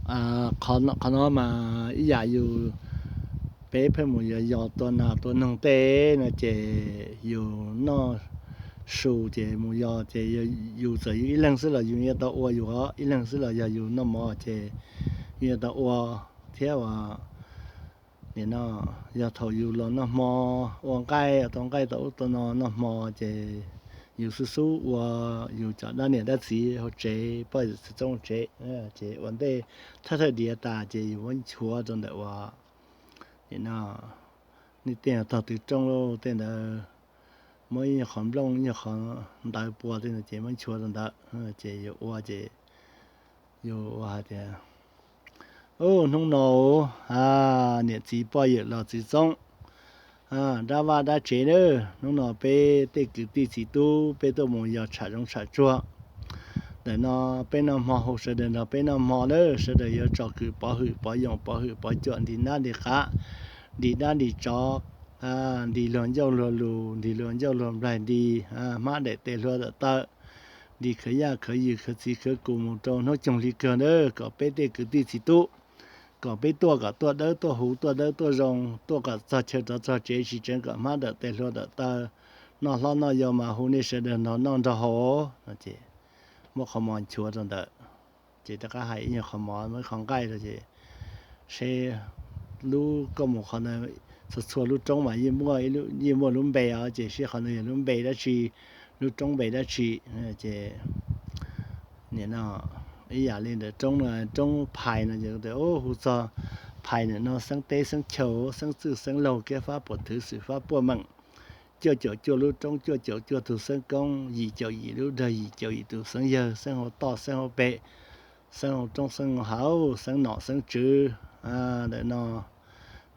Qhov no mas ib yam yus, peb pheej mus yos yos tua nas tua noog tej no ces yus noj su ces mus yos ces yus txawm yus ib leeg xwb los yus yuav tau ua yus os, ib leeg xwb los yog yus noj mov ces yus yuav tau ua thiab as. Nim no yog thaum yus los noj hmo, ua nqaij tau nqaij tau ub tau no noj hmo ces yus xub xub ua yus cov dab niam dab txiv hauv tsev, poj yawm txiv txoob hauv tsev, ces ua ntej thawj thawj diav tas ces yus muab nchuav rau ntawm uas, nim no nej tej tog twv rooj lauj, tej ntawd muab ib nyuag qhov nplooj ib nyuag qhov ntawv pua tej ntawd ces muab nchuav rau ntawd ces yus ua ces yus ua hais tias, Ub, hnub no niam txiv poj yawm los txiv txoob, dab vaj dab tsev na, hnub no peb tej kwv tij txiv tub peb tuaj mus yos tsham zoov tsham tsuag. Ntawm no peb noj hmo hu sawv daws nrog peb noj hmo na, sawv daws yuav tsom kwm pov hwm pov yoom pov hwm pov cuam nti nab nti qav, nti dab nti tsov, nti luag ncauj luag lus, nti luag ncauj luag nplaig, nti hmab daim tes hlua daim taw, nti khawv yaj khawv yws khawv txiv khawv kus mus rau hnub coog hli kawg na, kom peb tej kwv tij txiv tub, kom peb tuaj kom tuaj dawb tuaj huv tuaj dawb tuaj zoo, tuaj kom txog chaw rov txog tsev tsis tseev kom hmab daim tes hlua daim taw, noj hlob noj yau mas hu nej sawv daws nrog noj nrog haus no ces muab qhov mov nchuav rau ntawd ces rov qab hais ib nyuag qhov mov muab ib qhov nqaij rau ces seb lub koj mus qhov ntawd, txhua txhua lub roob mas yeej muaj lub npe os, ces seb qhov ntawd yog lub npe dab tsi, lub roob npe dab tsi. Ces nim no ib yam li ntawm roob no, roob Phais no ces hu txog Phais ntawm no xeeb teb xeeb chaw, xeeb txwj xeeb laug, kiab fab puam thwv xwm fab puaj meem, cuaj caum cuaj lub roob cuaj caum cuaj tus xeeb koob, yim caum yim lub dawg yim caum yim tus xeeb yawg, xeeb hauv toj xeeb hauv pem, xeeb hauv roob xeeb hauv hav, xeeb nom xeeb tswv. Ntawm no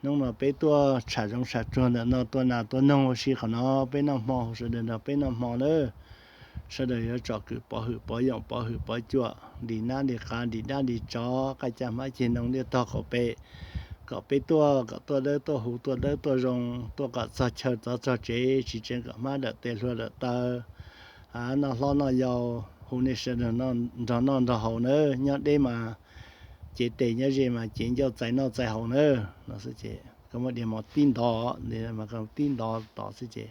hnub no peb tuaj tsham zoov tsham tsuag ntawm no tua nas tua noog ua si qhov no, peb noj hmo hu sawv daws nrog peb noj hmo na. Sawv daws yuav tsom kwm pov hwm pov yoom pov hwm pov cuam, nti nab nti qav nti dab nti tsov, qaij caj hmab ceg noog liaj tog qaum pem, kom peb tuaj kom tuaj dawb tuaj huv tuaj dawb tuaj zoo, tuaj kom txog chaw rov txog tsev tsis tseev kom hmab daim tes hlua daim taw, noj hlob noj yau, hu nej sawv daws nrog noj nrog haus na. Nyob deb mas cev tes, nyob ze mas cev ncauj txais noj txais haus na. No xwb ces koj muab diav mov tib ntov, tib ntov tod xwb ces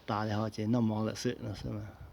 tas li ho ces noj mov lawm xwb no xwb.